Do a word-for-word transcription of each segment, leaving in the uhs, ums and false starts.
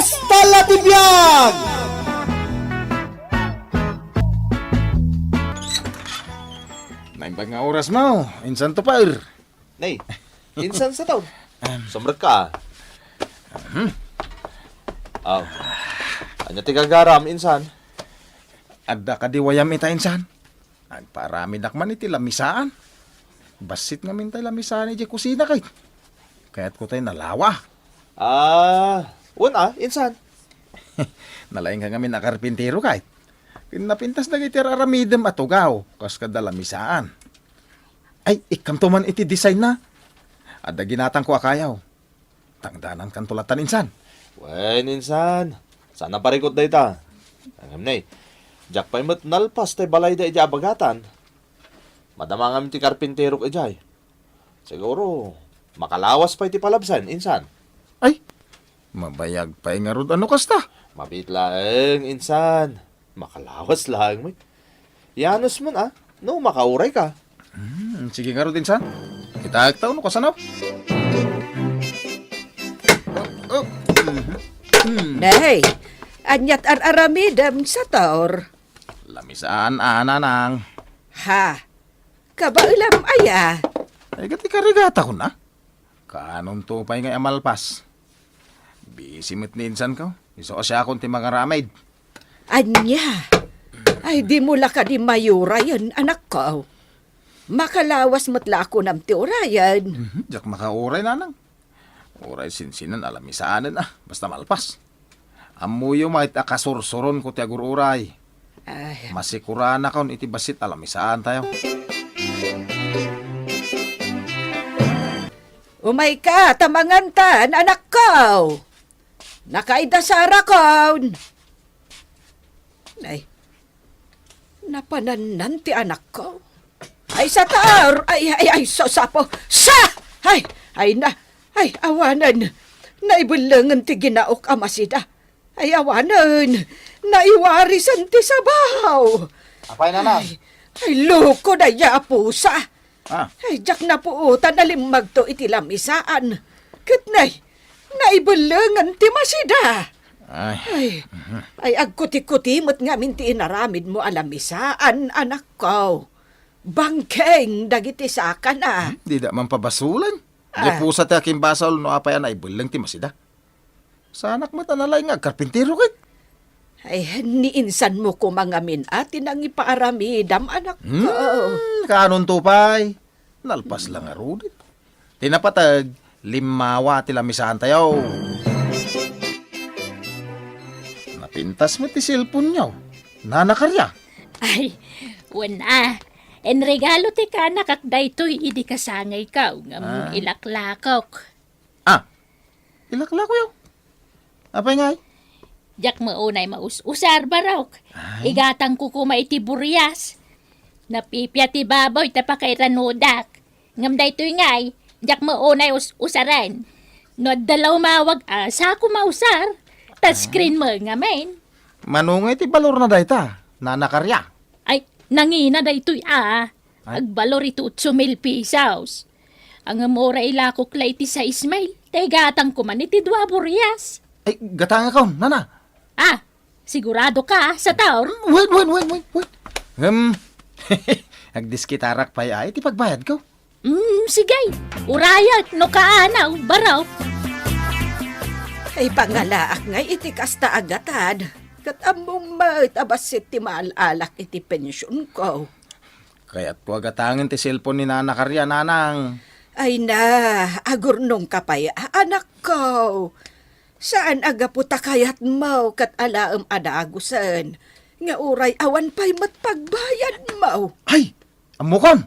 Tala ti biag! Naimbag nga oras mo, insan to, par. Nay, insan sa taon? Em. Sumrek ka, ah. Mhm. Aw. Ania ti gagaram, insan? Adda kadi wayam ita, insan? Agpaaramidak man iti lamisaan. Bassit ngamin tay lamisaan idiay kusina, kay kayatko tay nalawa. Ah, wen a, insan? Nalaingka ngamin a karpintero, kay ken napintas dagiti ar-aramidem a tugaw, kas kada lamisaan. Ay, ikkanto man iti design na. Adda ginatangko a kayaw. Tangdanankanto latta, insan. Wen, insan. Saan a parikut dayta. Ngem ne, diak pay met nalpas tay balayda idiay abagatan. Madama ngamin ti karpinterok idiay. Siguro, makalawas pay ti palabsen, insan. Ay, mabayag pay ngarud a no kasta. Mabiit laeng, insan. Makalawas laeng met. Yanos man, ah, no makauray ka. Hmm, sige ngarud, insan. Kitaek ta no kasano. Oh, oh. Mhm. Hmm. Nay, aniat ar-aramidem, Sator? Lamisaan, a, nanang. Ha? Kabaelam aya? Ay, ket ikarigatakon a. Kaanonto pay nga a malpas. Busy met ni insan ko. Isu a siakon ti mangaramid. Ania? Ay, dimo la kadi maurayen, anakko. Makalawas met la a kunam ti urayen. Mhm, diak makauray, nanang. Uray sinsinan a lamisaanen a, basta malpas. Ammoyo met a kasursuronko ti agur-uray. Ay. Masikuranakon iti bassit a lamisaantayo. Umayka ta mangantan, anakko. Nakaidasarakon. Ay, napanannan ti anakko. Ay, Sator! Ay, ay, ay, sasapo! Sa! Ay, ay na! Ay, awanen! Naibellengen ti ginaok a masida. Ay, awanen! Naiwarisan ti sabaw! Apay, nanang? Ay, ay, loko dayta a pusa! Ah. Ay, diak napuotan a limmagto iti lamisaan. Ket nay, naibellengen ti masida. Ay. Ay, mhm. Ay, agkuti-kuti met ngamin ti inaramidmo a lamisaan, anakko. Bangkeng dagiti sakana. Hmm, dida man pabasolen. Ah. Diay pusa ti akimbasol no apay a naibelleng ti masida. Saanak met a nalaing nga agkarpintero ket. Ay, ni insanmo koma ngamin a ti nangipaaramidam, anakko. Hmm, kaanonto pay? Nalpas la ngaruden. Ti napateg, limmawa ti lamisaantayo. Napintas met ti cellphone-yo. Nana Karia. Ay, wen a. Enregalo ti kanakak daytoy idi kasangaykaw ngem Ah. ilaklakok. Ah, ilaklakoyo. Apay ngay? Diak met unay maus-usar, barok. Ay. Igatangko koma iti burias. Napipia ti baboy ta pakairanudak. Ngem daytoy ngay, diak met unay us-usaren. No adda la umawag a, sako mausar. Touchscreen met ngamin. Mano ngay ti balorna dayta, Nana Karia? Ay, nangina daytoy a. Ay. Agbalor iti otso mil pesos. Ngem uray ilakok la iti sais mil, ta igatangko man iti dua a burias. Ay, gatangakon, nana. Ah, sigurado ka, Sator? Wait, wait, wait, wait, wait. Ngem, agdiskitarak pay ay iti pagbayadko. Mm, sige. Urayek no kaanaw, barok. Ay, pangalaak ngay iti kasta a gatad. Ket ammom met a bassit ti maal-alak iti pensionko. Kayatko a gatangen ti cellphone ni Nana Karia, nanang. Ay na, agurnongka pay a, anakko. Saan a gapu ta kayatmo ket alaem a dagusen nga uray awan pay met pagbayadmo. Ay, ammokon.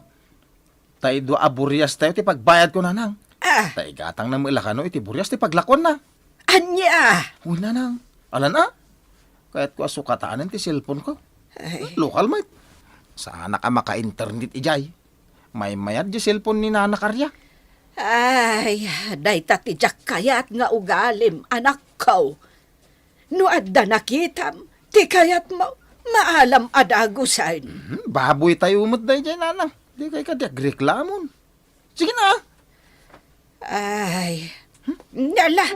Ta idua a buriastayo ti pagbayadko, nanang. Ah. Ta igatangna met la kano iti burias ti paglakuanna. Ania? Wen, nanang. Alan a? Kayatko a sukatanen ti cellphone-ko. Ay. Lokal met. Saanak a maka-internet idiay. Maymayat diay cellphone ni Nana Karia. Ay, dayta ti diak kayat nga ugalim, anakko. No adda nakitam ti kayatmo, maalam a dagusen. Mhm, baboytayo met daydiay, nanang. Dikay kadi agreklamon. Sige na. Ay, nala,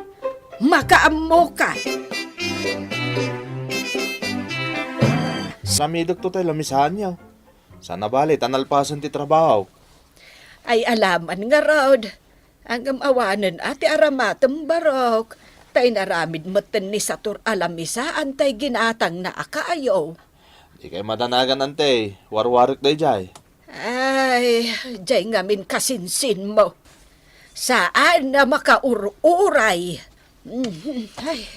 makaammoka. Aramidek to tay lamisaanyo. Sana bale, ta nalpasen ti trabaho. Ay, alaman ngarud. Ngem awanen a ti aramatem, Barok. Ta inaramid metten ni Sator a lamisaan tay ginatangna a kayo. Dikay madanagan, ante. Warwarek dayjay. Ay, jay ngamin kasinsinmo. Saan a makaur-uray. Mhm. Ay,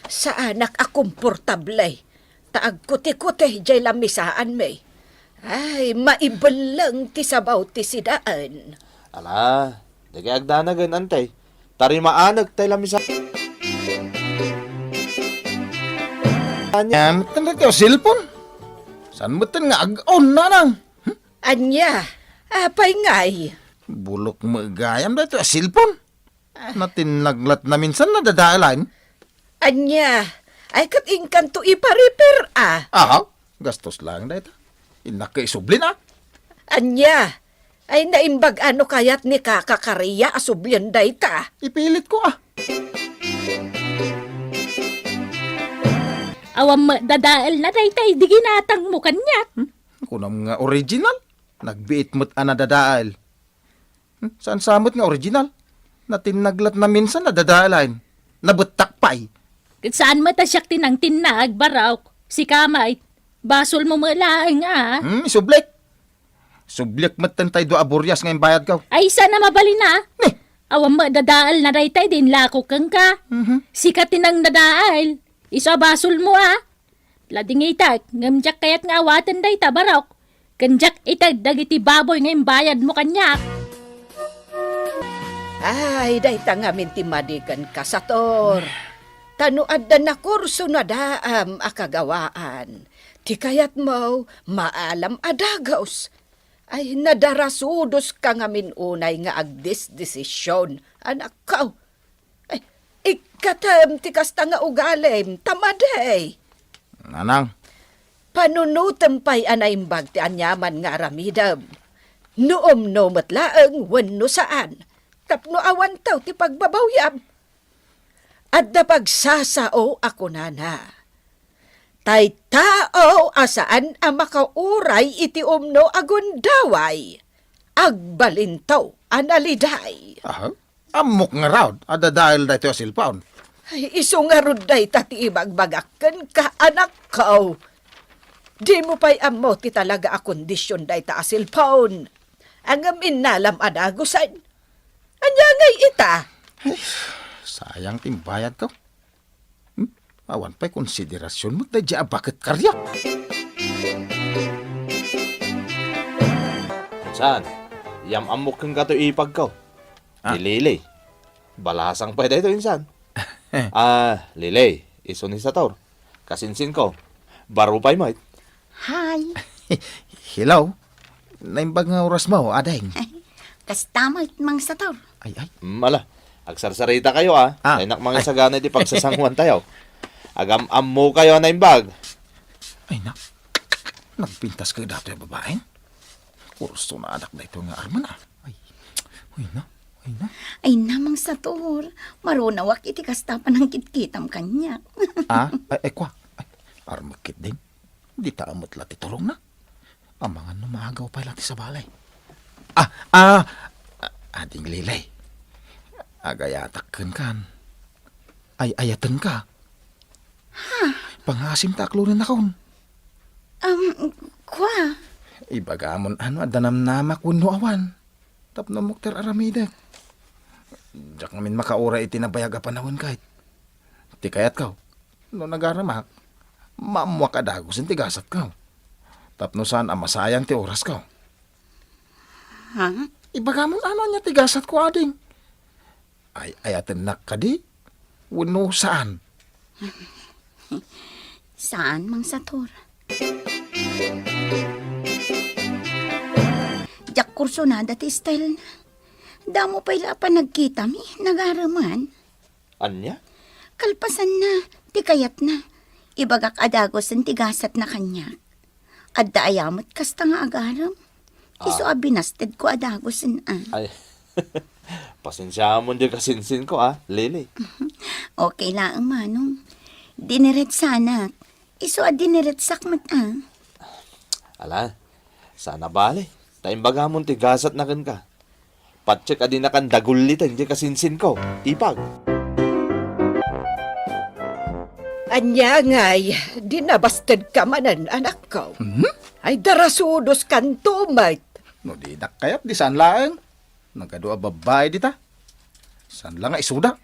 saanak a komportable. Ta agkuti-kuti jay lamisaanmi. Ay, maibelleng ti sabaw ti sidaen. Ala, dagay agdanagen, ante. Tarimaanek tay lamisa. Ania metten daytoy a cellphone? Saan metten nga ag-on, nanang? Hmm? Ania? Apay ngay? Bulok met gayam daytoy a cellphone. Ah. Natinnag latna minsan nadadaelan. Ania? Ay, ket inkanto ipa-repair, a. Aha, gastos laeng dayta. Innak ket isublin, a. Ania? Ay, naimbag a no kayat ni Kaka Karia a sublien dayta. Ipilitko, a. Awan met dadaelna dayta idi ginatangmo kaniak. Hmm? Kunam nga original. Nagbiit met a nadadael. Hmm, saan sa met nga original? Natinnag latna minsan nadadaelan. Nabettak pay. Ket saan met a siak ti nangtinnag, Barok. Sika met. Basolmo met laeng, a. Hmm, isublik. Subliek metten tay dua a burias nga imbayadko. Ay, saan a mabalin, a. Ni? Awan met dadaelna dayta idi inlako kenka. Mhm. Sika ti nangdadael. Isu a basolmo, a. Ladingitek, ngem diak kayat nga awaten dayta, Barok. Ken diak ited dagiti baboy nga imbayadmo kaniak. Ay, dayta ngamin ti madi kenka, Sator. Ta no adda nakurso nadaam a kagawaan, ti kayatmo, maalam a dagus. Ay, nadarasudoska ngamin unay nga agdesdesision, anakko. Ay, ikkatem ti kasta nga ugalim, ta madi. Nanang. Panunotem pay a naimbag ti aniaman nga aramidem. No umno met laeng wenno saan, tapno awanto ti pagbabawyam. Adda pagsasao a kunana, tay tao a saan a makauray iti umno a gundaway, agbalinto a naliday. Aha. Ammok ngarud a dadael daytoy a cellphone. Ay, isu ngarud dayta ti ibagbagak kenka, anakko. Dimo pay ammo ti talaga a kondision dayta a cellphone. Ngem innalam a dagusen. Ania ngay ita? Ay, sayang ti imbayadko. Hmm? Awan pay konsiderasion met daydiay a baket kariak. Saan? Yam-ammok kenka toy ipagko. Ah. Ti Lily. Balasang pay daytoy insan. Ah, Lily, isu ni Sator. Kasinsinko. Baro pay met. Hi. Hello. Naimbag nga orasmo, ading. Kasta met, Mang Sator. Ay, ay. Mm, ala. Agsarsarita kayo, a. Ah. Ay, nak, mangisagana iti pagsasanguan tayo. Agam-ammo kayo a naimbag. Ay, nak. Nagpintas kayo datoy a babaen? Kurso na anak daytoy nga arman, a. Ay, ay na, ay na. Ay na, Mang Sator. Marunawak iti kasta panangkitkitam kaniak. Ah? Ay, ay, kwa. Ay, armekit din. Dita met la ti turongna. Amangan no maagaw pay la ti sabali. Ah, ah, ah, ading Lily. Agayatak kenkan. Ay-ayatenka. Ha? Pangaasim ta aklonen nakon. Um, kwa? Ibagamon ano adda namnamak wenno awan. Tapno ammok ti ar-aramidek. Diak ngamin makauray iti nabayag a panawen ket. Ti kayatko, no nagaramak, maammoak a dagusen ti gasatko. Tapno saan a masayang ti orasko. Ha? Ibagamon ano ania ti gasatko, ading? Ay-ayatennak kadi? Wenno saan? Saan, Mang Sator. Diak kursunada ti style na. Damo pay la a panagkitami, nagareman. Ania? Kalpasanna, ti kayatna. Ibagak a dagusen ti gasatna kaniak. Adda aya met kasta nga agarem? Isu a binastedko a dagusen, a. Ay, pasensiamon diay kasinsinko, a, Lily. Okay laeng, Manong. Diniretsanak. Isu a diniretsak met, a. Ala, saan a bale, ta imbagamon ti gasatna kenka. Patiek a dinakan dagulliten diay kasinsinko, ipag. Ania ngay, dinabastedka manen, anakko? Hmm? Ay, darasudoskanto met. No dinak kayat, di saan laeng. Nagadu a babbai dita. Saan la nga isuda?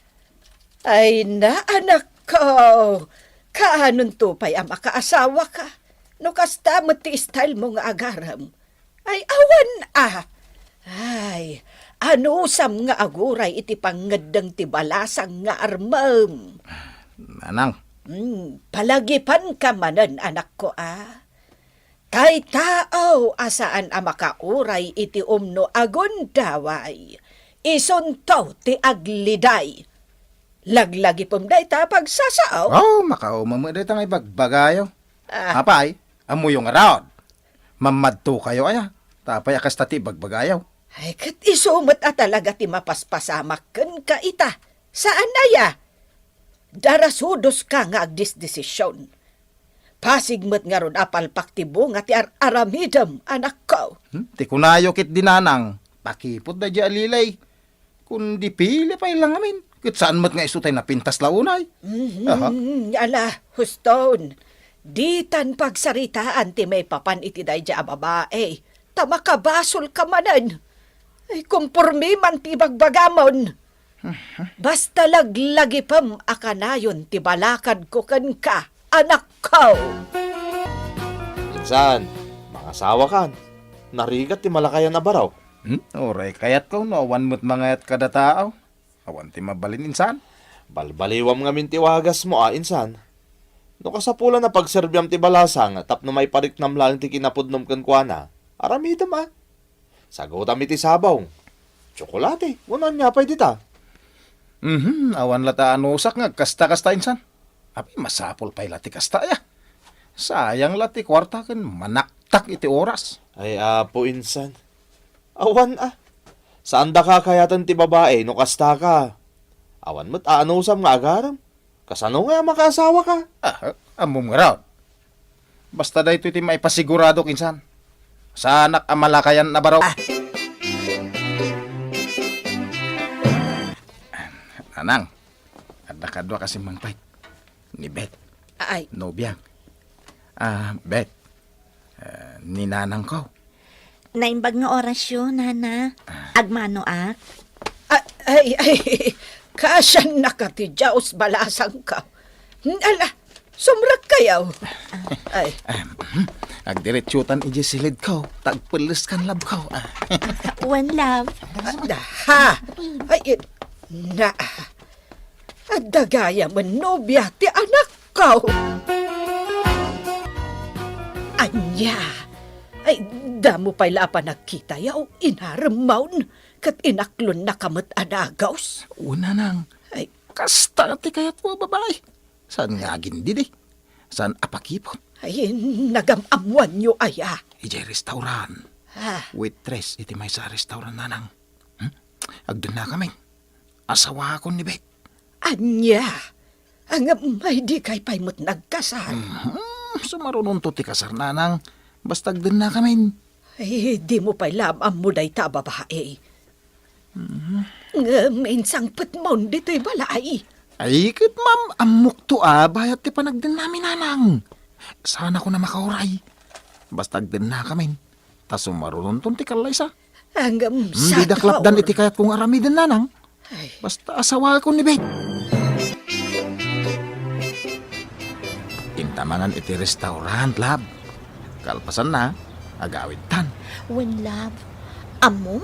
Ay na, anakko. Kaanonto pay a makaasawaka? No kasta met ti style mo nga agarem. Ay, awan a. Ay, anusam nga aguray iti pangngeddeng ti balasang nga armem. Nanang. Hmm, palagipanka manen, anakko, a. Tay tao a saan a makauray iti umno a gundaway, isunto ti agliday. Laglagipem dayta a pagsasao. Oh, makauma met dayta nga ibagbagayo. Ah. Apay, ammoyo ngarud. Mammadtokayo aya? Ta apay a kasta ti ibagbagayo? Ay, ket isu met a talaga ti mapaspasamak kenka ita. Saan aya? Darasudoska nga agdesdesision. Pasig met ngarud a palpak ti bunga ti ar-aramidem, anakko. Hmm? Ti kunayo ketdi, nanang, pakiput daydiay a lilay. Kundi pili pay la ngamin, ket saan met nga isu tay napintas la unay. Mhm. Aha. Ala, huston. Ditan pagsaritaan ti maipapan iti daydiay a babai, ta makabasolka manen. Ay, kompormi man ti ibagbagamon. Basta laglagipem a kanayon ti balakadko kenka, anakko. Insan, mangasawakan. Narigat ti malakayan a baro. Hmm? Uray kayatko no awan met mangayat kada tao. Awan ti mabalin, insan. Balbaliwam ngamin ti wagasmo a, insan. No kasapulan a pagserbiam ti balasang tapno maipariknam laeng ti kinapudnom kenkuana, aramidem a. Sagutam iti sabaw. Tsokolate, wenno ania pay dita? Mhm, awan la ta anusak nga agkasta-kasta, insan. Apay, masapul pay la ti kasta, aya. Sayang la ti kuarta ken manaktak iti oras. Ay, Apo, insan. Awan a. Saan daka kayaten ti babai no kasta ka. Awan met aanusam nga agarem. Kasano nga a makaasawaka? Ah, ammom ngarud. Basta daytoy ti maipasigurado, insan. Saanak a malakayan a baro. Ah. Nanang, adda kadua kasi mangpait. Ni Beth. Ay. Nobiang. Ah, Beth. Ah, ni nanangko. Naimbag nga orasyo, nana. Ah. Agmanoak. Ah, ay, ay, kasiannaka ti Dios, balasangko. Ala, sumrekkayo. Ay. Ahem. Agdiretsotan idiay silidko, ta agpelleskan, love ko. Ah. Wen, love. Adda, ha? Ay, it-, na. Adda gayam a nobia ti anakko. Ania? Ay, damo pay la a panagkitayo, inaremmon, ket inaklonnaka met a dagus. Wen, nanang. Ay. Kasta ti kayatko a babai. Saan nga agindidi? Saan a pakiput? Ay, nagam-ammoanyo aya? Idiay restaurant. Ah. Waitress iti maysa a restaurant, nanang. Hmm? Agdennakamin. Asawakon ni Beth. Ania? Ngem ay dikay pay met nagkasar? Mhm. Sumarunonto ti kasar, nanang. Basta agdennakamin. Ay, dimo pay la am-ammo dayta a babai. Mhm. Ngem insangpetmon ditoy balay. Ay, ket mam-ammokto a bayat ti panagdennami, nanang. Saanakon a makauray. Basta agdennakamin. Ta sumarunonton ti kallaysa. Ngem, hmm, didak lapdan iti kayatko nga aramiden, nanang. Ay. Basta asawakon ni Beth. Inta manen iti restaurant, love. Kalpasanna, agawidtan. Wen, love. Ammom,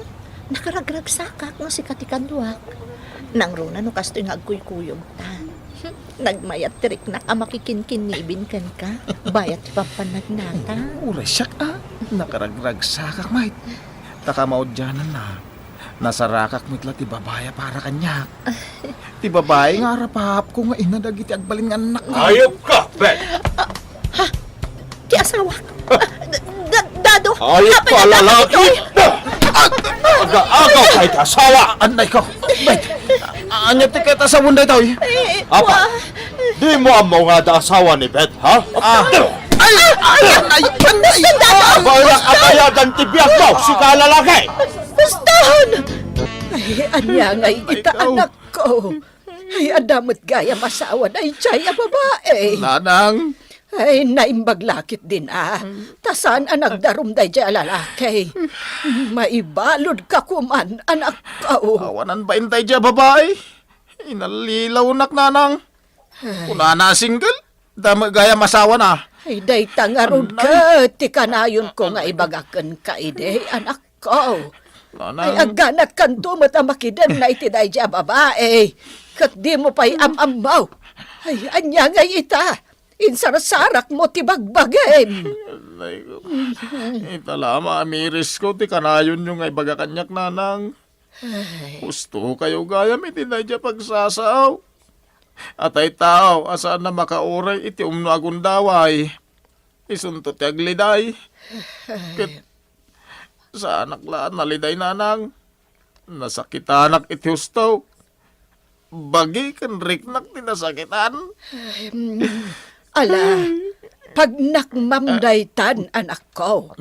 nakaragragsakak no sika ti kaduak. Nangruna no kastoy nga agkuykuyogta. Nagmayat ti riknak a makikinkinnibin kenka, bayat ti pampannagnata. Uray siak a, nakaragragsakak met. Ta kamaudiananna, nasarakak met la ti babai a para kaniak. Ti babai nga arapaapko nga ina dagiti agbalin nga annakko. Ayop ka, Beth! Ah, ha? Ti asawak? Ah, da-, da-, dado? Ayop ka, lalaki! Aga-agaw kay ti asawa! Anay ko! Beth! Ania ti ket asawon daytoy? Eh, apa? Wa- Dimo ammo nga adda asawa ni Beth, ha? Ah. Ay! Ay! Ay! Ay! Ay! Bayak a kayadan ti biag mo, sika a lalaki! Baston! Ay, ania ngay ita, anakko? Ay, adda met gayam asawa daydiay a babae. Nanang. Ay, naimbag la ketdin a. Ta saan a nagdarum daydiay a lalaki. Maibaludka koman, anakko. Awanan bain daydiay a babae. Inallilawnak, nanang. Ay. Kunana a single, adda met gayam asawana. Ay, dayta ngarud ket ti kanayonko nga ibaga kenka idi, anakko. Nanang. Ay, agganatkanto met a makidemna iti daydiay a babae. Ket dimo pay am-ammo. Ay, ania ngay ita? Insarsarakmo ti bagbagim. Ay, ko. Ita la, maamirisko ti kanayonyo nga ibaga kaniak, nanang. Ay. Husto kayo gayam iti daydiay a pagsasao. A tay tao a saan a makauray iti umno a gundaway, isunto ti agliday. Ket saanak la a naliday, nanang. Nasakitanak iti husto. Bagi ken riknak ti nasakitan. Ay, mm. Ala, pagnakmam daytan, anakko.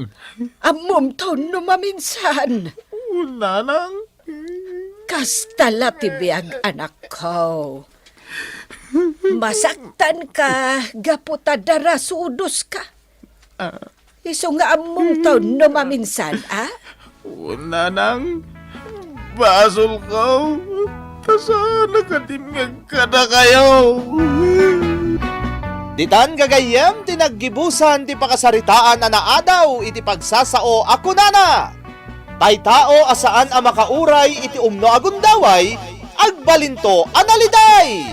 Ammomto no maminsan. O, nanang. Kasta la ti biag, anakko. Masaktanka gapu ta darasudoska. Ah. Isu nga ammomto no maminsan, a? O, nanang, basolko. Ta saan a kadimngeg kadakayo. Ditan gagayyem ti naggibusan ti pakasaritaan a naadaw iti pagsasao a kunana, tay tao a saan a makauray iti umno a gundaway, agbalinto a naliday.